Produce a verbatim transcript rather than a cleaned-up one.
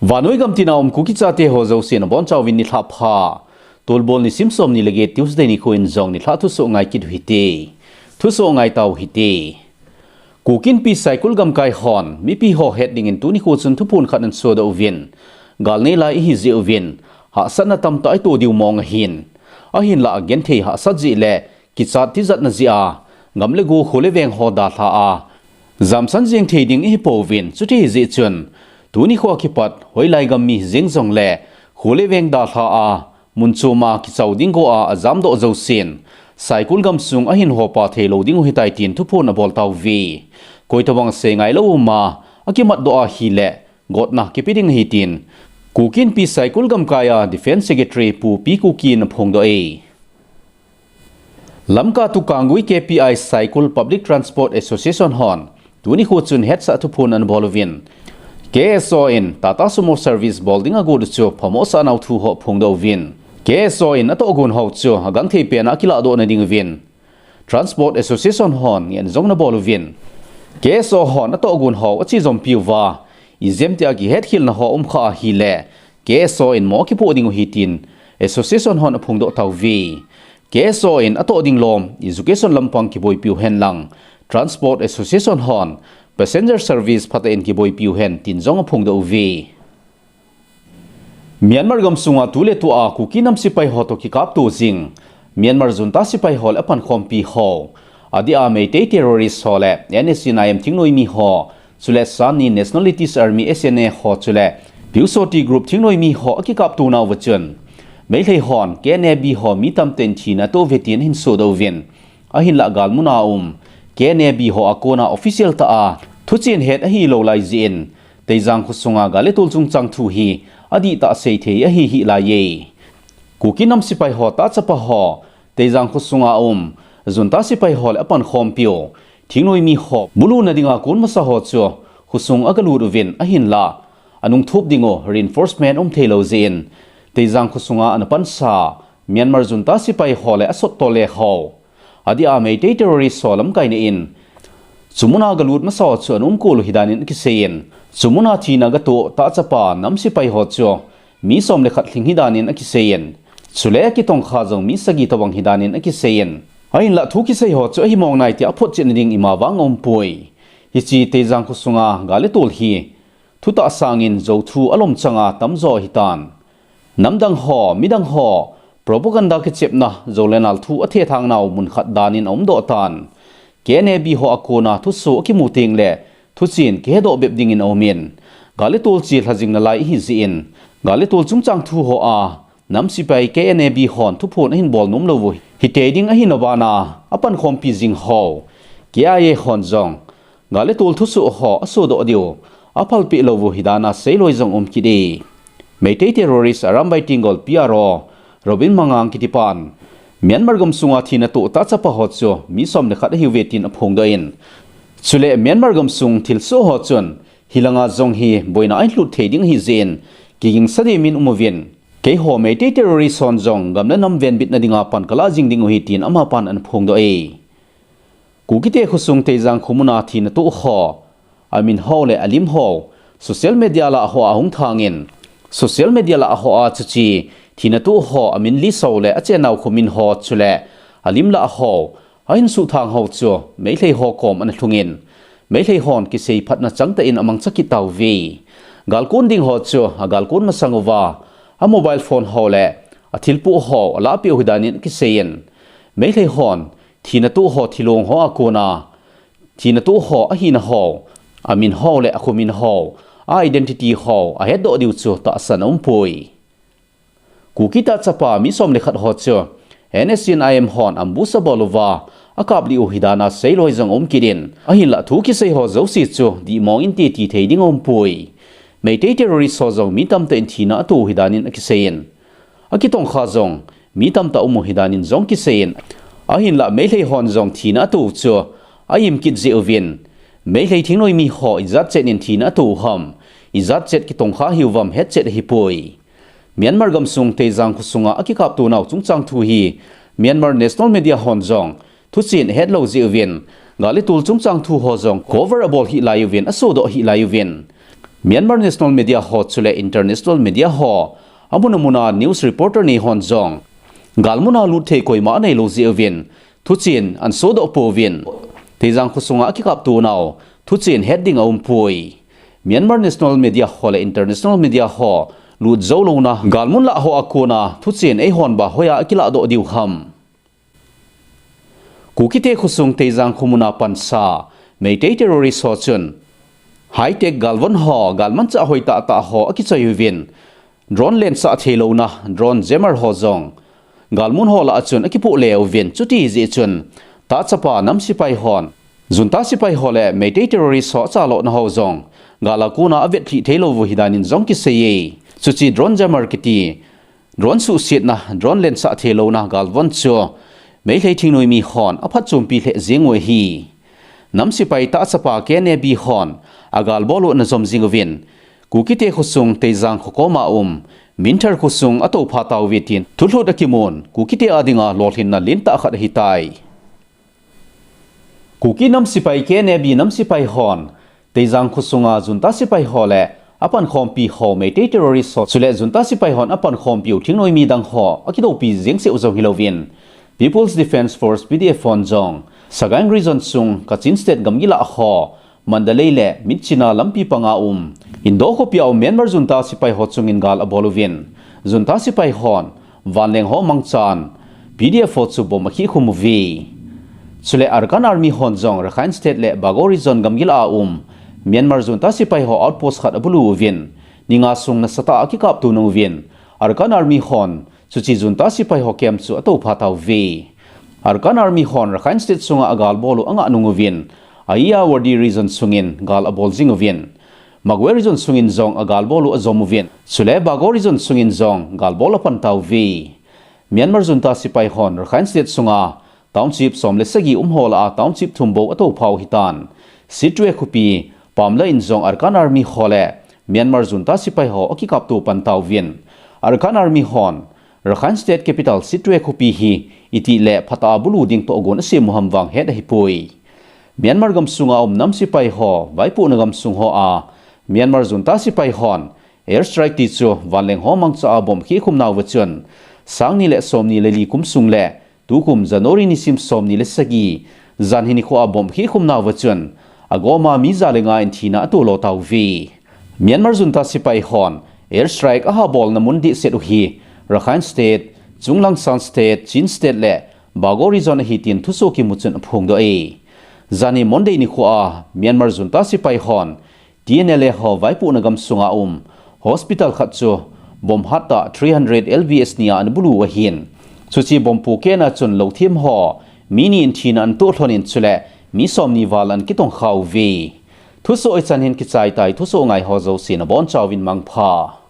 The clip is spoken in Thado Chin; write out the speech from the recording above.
Vannoi gam tina um Kuki chate ho jousen abonchauvin nilhah pha. Tolbol nisim som ni le get Tuesday nikho in jong nilhah thusoh ngai kit u hite. Thusoh ngai tau hite. Kuki Inpi Saikul gamkai hon mipi ho het dingin tuni nikho chun thuphon khat ana sodoh uvin, gal nei lai ihi jeh uvin hahsatna tamtah ito diu mong ahin. Ahinlah genthei hahsat jeh le kichat tijatna jeh a gam le go, kho le veng ho dalha a jamsan jeng thei ding ihi pouvin, chuti ahi jeh chun tuni nikho kipat hoilai gam mi jeng jongle kho le veng dalha a mun chom a kichao ding go a ajamdoh jousen Saikul gamsung ahin hopa theilou ding u ahitai tin thuphon abol tauve. Koi tobang sei ngailou um a akimatdoh ahile gotna kipe ding ahi tin Kuki Inpi Saikul gamkai a Defence Secretary Pu P Kuki in aphongdoh e. Lamka to Kanggui K P I Saikul Public Transport Association hon tuni nikho chun hetsah thuphon ana bol uvin, K S O in Tata Sumo service bol ding agot u chu phamo sah nau thu ho aphongdoh uvin, K S O in atohgon hou chu agangthei pen a akilahdoh na ding uvin Transport Association hon ngehna jong ana bol uvin, K S O hon atohgon hou ache jompi uva, ijemtia kihetkhel na ho umkha ahile K S O in mo akipoh ding u ahi tin Association hon aphongdoh tauve. K S O in atoh ding lom Education lampang kiboipiu hen lang, Transport Association hon Passenger Service phatah in kiboipiu hen tin jong aphongdoh uve. Myanmar gamsunga tuletua Kuki nam sepai ho toh kikapto jing Myanmar junta sepai ho le apankhompi ho, adeh a Meitei terrorist ho le N S C N I M thingnoimi ho, chule Shan Nationalities Army, S N A ho, chule Pyusawhti group thingnoimi ho akikapto nauva chun Meitei hon K N A B ho mi tamtah in thina ato uve tin ahin sodoh uvin, ahinlah galmuna um K N A B ho a kona official tah a thuchen het ahilou lai jeh in Teijang khosunga gal le tol chungchang thu hi adihtah seithei ahi hih laiye. Kuki nam sepai ho tahchapa ho, Teijang khosunga um junta sepai ho le apankhompiu thingnoimi ho buluna dinga kon masa ho chu khosung agalut uvin, ahinlah anung thop ding u reinforcement umthei lou jeh in Teijang khosunga ana pansa Myanmar junta sepai ho le asot tole ho, adeh a Meitei terrorist ho lamkaina in chumuna galut masa ho chu ana umkol u ahi danin akiseiyin, chumuna thina agatoh tahchapa nam sepai ho chu mi som le khat lhing ahi danin akiseiyin, chule akitongkha jong mi sagi tobang ahi danin akiseiyin, ahinlah thu kisei ho chu ahi mong nai tia aphotchetna ding ima vang aumpoi. Hiche Teijang khosunga gal le tol hi thutah sangin jou thu alom changa tamjo ahitan. Namdang ho, midang ho propaganda kichepna, jou le nal thu athethang nau mun khat danin aumdoh tan. K N A B ho a kona thusoh akimu tengle thuchen kihedoh bep dingin aumin, gal le tol chelha jing nalai ahi jeh in gal le tol chungchang thu ho a nam sepai K N A B hon thuphon ahin bol nom lou u hitei ding ahi nabana apankhompi jing ho K I A hon jong gal le tol thusoh ho asodoh diu aphalpeh lou u ahi dana seiloi jong um kit e. Meitei terrorist Arambai Tenggol, P R O, Robin Mangang kitipan Myanmar gamsunga thina atoh tahchapa ho chu mi som le khat ahiuve tin aphongdoh in, chule Myanmar gamsung thilsoh ho chun hilanga jong hi boina ahin lut thei ding ahi jeh in kigingsa dimin um uvin, keiho Meitei terrorist hon jong gam le nam venbitna dinga pan kalah jing ding u ahi tin amapan ana phongdoh e. Kukite khosung Teijang khomuna thina atoh ho amin ho le alim ho social media lah hoa ahung thangin, social media lah hoa chuche thina atoh ho amin list ho le achen nau khomin ho chule alim lah ho ahin suhthang ho chu Meitei ho kom ana lhungin, Meitei hon kisei phatna changtah in amangcha kit tauve. Galkon ding ho chu agalkon masang uva a mobile phone ho le athilpoh ho alahpeh u ahi danin akiseiyin, Meitei hon thina atoh ho thilong ho a kona thina atoh ho ahina ho, amin ho le akhomin ho, a identity ho ahetdoh diu chu tahsan aumpoi. Kuki tahchapa mi som le khat ho chu N S C N I M hon ambush abol uva akaplih u ahi dana seiloi jong aum kit in, ahinlah thu kisei ho jouse chu dihmong inte ti thei ding aumpoi. Meitei terrorist ho jong mi tamtah in thina ato u ahi danin akiseiyin, akitongkha jong mi tamtah um u ahi danin jong kiseiyin, ahinlah Meitei hon jong thina ato u chu aim kit jeh uvin, Meitei thingnoimi ho ijat chet in thina ato u ham, ijat chet kitongkha ahiuvam hetchet ahipoi. Myanmar gamsung Teijang khosunga akikapto nau chungchang thu hi Myanmar national media hon jong thuchen ahet lou jeh uvin, gal le tol chungchang thu ho jong cover abol hih lai uvin, asodoh hih lai uvin, Myanmar national media ho chule international media ho amun amun a news reporter nei hon jong galmun a lut thei koima anei lou jeh uvin thuchen ana sodoh pouvin, Teijang khosunga akikapto nau thuchen het ding aumpoi. Myanmar national media ho le international media ho lut jou louna galmun lah hoa kona thuchen eihon ba hoiya akiladoh diu ham? Kukite khosung Teijang khomun a pansa Meitei terrorist ho chun high-tech galvon ho, galmanchah hoi tahtah ho akichoi uvin, drone lensah thei louna drone jammer ho jong galmun ho lah a chun akipoh le uvin, chuti jeh chun tahchapa nam sepai hon, junta sepai ho le Meitei terrorist ho achalona ho jong gal a kona avetlhih thei lou u ahi danin jong akiseiye. Chuche drone jammer kiti drone suhsetna, drone lensah thei louna galvon chu Meitei thingnoimi hon aphatchompi lheh jeng u ahi. Nam sepai tahchapa K N A B hon agalbol u ana jom jing uvin, Kukite khosung Teijang kho koma um Minthar khosung atoupha tauve tin thulhut akimun, Kukite a dinga lolhinna lentah khat ahitai. Kuki nam sepai K N A B nam sepai hon Teijang khosunga junta sepai ho le apankhompi ho, Meitei terrorist ho chule junta sepai hon apankhompiu thingnoimi dang ho akidoupi jeng seh u jong hilouvin, People's Defence Force, P D F hon jong Sagaing Region sung Kachin State gamgi lah ho Mandalay le Myitkyina lampi panga um Indo khopia um Myanmar junta sepai ho chungin gal abol uvin, junta sepai hon vanleng ho mangchan P D F ho chu bomb akhikhum uve. Chule Arakan Army hon jong Rakhine State le Bago Region gamgi lah a um Myanmar junta sepai ho outpost khat abulu uvin, ni nga sung nasatah a akikapto nung uvin, Arakan Army hon chuche junta sepai ho camp chu atoupha tauve. Arakan Army hon Rakhine State sunga agalbol u angah nung uvin, Ayeyarwady Region sungin gal abol jing uvin, Magway Region sungin jong agalbol u ajom uvin, chule Bago Region sungin jong galbol apan tauve. Myanmar junta sepai hon Rakhine State sunga township som le sagi um ho lah a township thum bou atoupha u ahitan, Sittwe khopi pamlah in jong Arakan Army ho le Myanmar junta sepai ho akikapto pan tauvin, Arakan Army hon Rakhine State capital Sittwe khopi hi itih le phatah a bulu ding tohgon asem u ham vang het ahipoi. Myanmar gamsunga um nam sepai ho vaipohna gamsung hoa Myanmar junta sepai hon air strike ti chu vanleng ho mangcha a bomb khikhum nauva chun, sangni le somni le li kum sung le tukum January nisim somni le sagi, janhi nikhoa bomb khikhum nauva chun, agoma mi ja le nga in thina atoh lo tauve. Myanmar junta sepai hon air strike ahabolna mun dehset u hi Rakhine State, Chunglang San State, Chin State le Bago Region ahi tin thusoh kimu chun aphongdoh e. Janhi Monday nikhoa Myanmar junta sepai hon T N L A ho vaipohna gamsunga um hospital khat chu bomb hattah three hundred L B S nia ana bulu u ahin, chuche bomb pohkehna chun lothim ho mi ni in thina ana toh lhon in, chule mi somni val ana kitongkha uve. Thusoh hichan hin kichai tai, thusoh ngai ho jouse nabonchauvin mangpha.